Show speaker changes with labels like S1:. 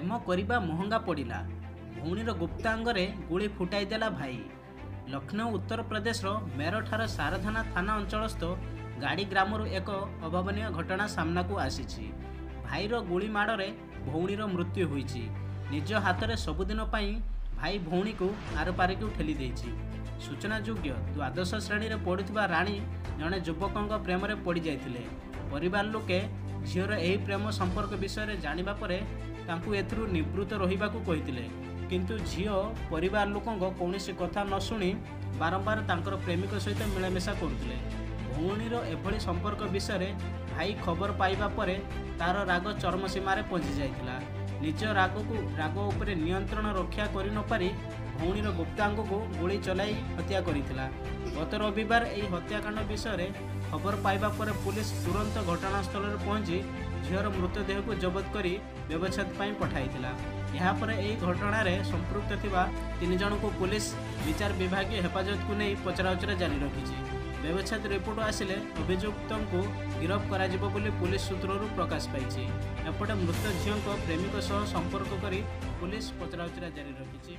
S1: ପ୍ରେମ କରିବା ମହଙ୍ଗା ପଡ଼ିଲା। ଭଉଣୀର ଗୁପ୍ତାଙ୍ଗରେ ଗୁଳି ଫୁଟାଇଦେଲା ଭାଇ। ଲକ୍ଷ୍ନୌ, ଉତ୍ତରପ୍ରଦେଶର ମେରଠାର ସାରଧାନା ଥାନା ଅଞ୍ଚଳସ୍ଥ ଗାଡ଼ି ଗ୍ରାମରୁ ଏକ ଅଭାବନୀୟ ଘଟଣା ସାମ୍ନାକୁ ଆସିଛି। ଭାଇର ଗୁଳି ମାଡ଼ରେ ଭଉଣୀର ମୃତ୍ୟୁ ହୋଇଛି। ନିଜ ହାତରେ ସବୁଦିନ ପାଇଁ ଭାଇ ଭଉଣୀକୁ ଆରପାରିକୁ ଠେଲି ଦେଇଛି। ସୂଚନାଯୋଗ୍ୟ, ଦ୍ୱାଦଶ ଶ୍ରେଣୀରେ ପଢ଼ୁଥିବା ରାଣୀ ଜଣେ ଯୁବକଙ୍କ ପ୍ରେମରେ ପଡ଼ିଯାଇଥିଲେ। ପରିବାର ଲୋକେ ଝିଅର ଏହି ପ୍ରେମ ସମ୍ପର୍କ ବିଷୟରେ ଜାଣିବା ପରେ ତାଙ୍କୁ ଏଥିରୁ ନିବୃତ୍ତ ରହିବାକୁ କହିଥିଲେ। କିନ୍ତୁ ଝିଅ ପରିବାର ଲୋକଙ୍କ କୌଣସି କଥା ନ ଶୁଣି ବାରମ୍ବାର ତାଙ୍କର ପ୍ରେମିକ ସହିତ ମିଳାମିଶା କରୁଥିଲେ। ଭଉଣୀର ଏଭଳି ସମ୍ପର୍କ ବିଷୟରେ ଭାଇ ଖବର ପାଇବା ପରେ ତାର ରାଗ ଚରମ ସୀମାରେ ପହଞ୍ଚି ଯାଇଥିଲା। ନିଜ ରାଗକୁ ରାଗ ଉପରେ ନିୟନ୍ତ୍ରଣ ରକ୍ଷା କରିନପାରି ଭଉଣୀର ଗୁପ୍ତାଙ୍ଗକୁ ଗୁଳି ଚଲାଇ ହତ୍ୟା କରିଥିଲା। ଗତ ରବିବାର ଏହି ହତ୍ୟାକାଣ୍ଡ ବିଷୟରେ ଖବର ପାଇବା ପରେ ପୁଲିସ ତୁରନ୍ତ ଘଟଣାସ୍ଥଳରେ ପହଞ୍ଚି ଝିଅର ମୃତଦେହକୁ ଜବତ କରି ବ୍ୟବଚ୍ଛେଦ ପାଇଁ ପଠାଇଥିଲା। ଏହାପରେ ଏହି ଘଟଣାରେ ସମ୍ପୃକ୍ତ ଥିବା 3 ଜଣଙ୍କୁ ପୁଲିସ ବିଚାର ବିଭାଗୀୟ ହେଫାଜତକୁ ନେଇ ପଚରାଉଚରା ଜାରି ରଖିଛି। ବ୍ୟବଚ୍ଛେଦ ରିପୋର୍ଟ ଆସିଲେ ଅଭିଯୁକ୍ତଙ୍କୁ ଗିରଫ କରାଯିବ ବୋଲି ପୁଲିସ ସୂତ୍ରରୁ ପ୍ରକାଶ ପାଇଛି। ଏପଟେ ମୃତ ଝିଅଙ୍କ ପ୍ରେମିକ ସହ ସମ୍ପର୍କ କରି ପୁଲିସ ପଚରାଉଚରା ଜାରି ରଖିଛି।